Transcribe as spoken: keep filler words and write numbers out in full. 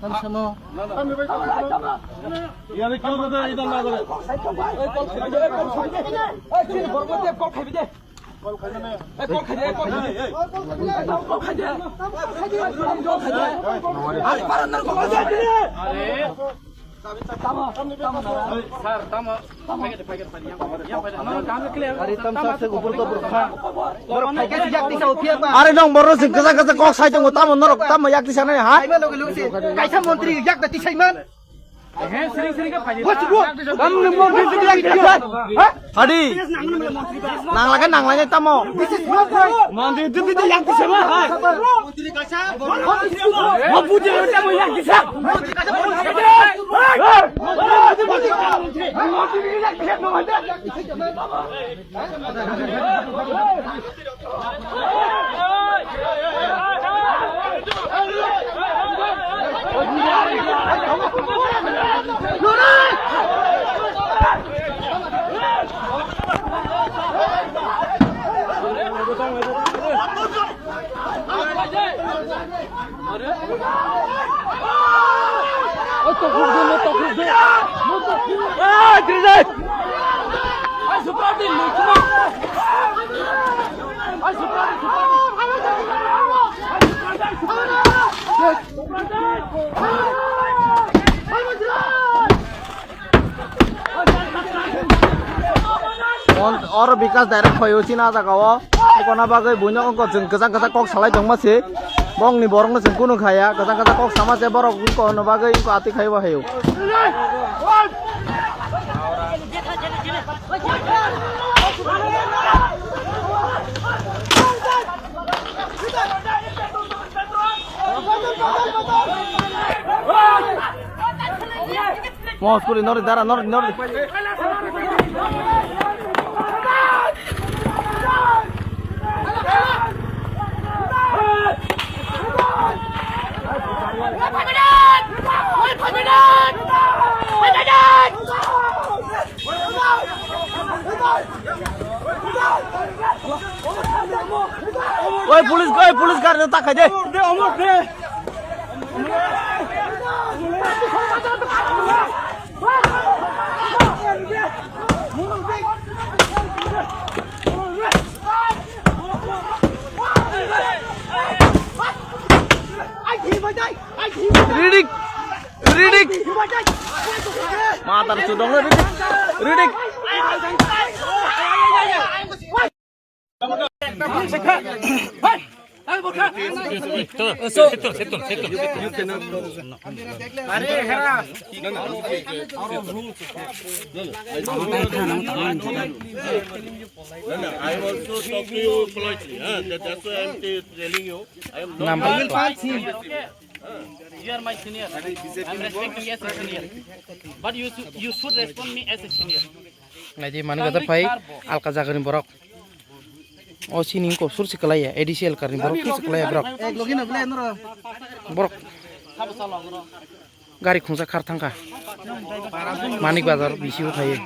Tamo samo. Yare kyun karte hain, idhar na kare. Sir, tamo, tamo, packet, packet, packet, yang, yang, packet. No, no, kami clear. Are tam sa se upor ka burkha. Are nong borok se kwchak kwchak kok sai tongo, tamo norok tamo yak tisa nai ha? Kaisa montri yak da tisai man. Hadi. Nang lage, nang lage tamo. Mantri itu kita yang bisa mah. Mau puji kita mau yang bisa. Oro Bikas direct phaio chini ah jaga o. Bokona bagwi buino wngkha chwng kwchang kwchang kok salai tongma se. Bongni borokno chwng kunu khaya, kwchang kwchang kok sama se borok wngkha hwnwi bagwi wngkha atwi khaibo haio. Mohos kuli nori dara nori nori. Oi, police, oi, police gari tak aja. Ridik, ridik. Matar sudong ridik, ridik. No, no, I also talk to you politely, huh? That, that's why I'm t-, telling you. I am not. Number. You are my senior. I'm respecting you as a senior. But you should, you should respond me as a senior. Naidi mani gadar phai alka jagani borok. O sini ko sur sikalaya, A D C L karni borok sur sikalaya borok. Borok. Gari khungsa khar thangkha. Manik Bazar bisi o thaye.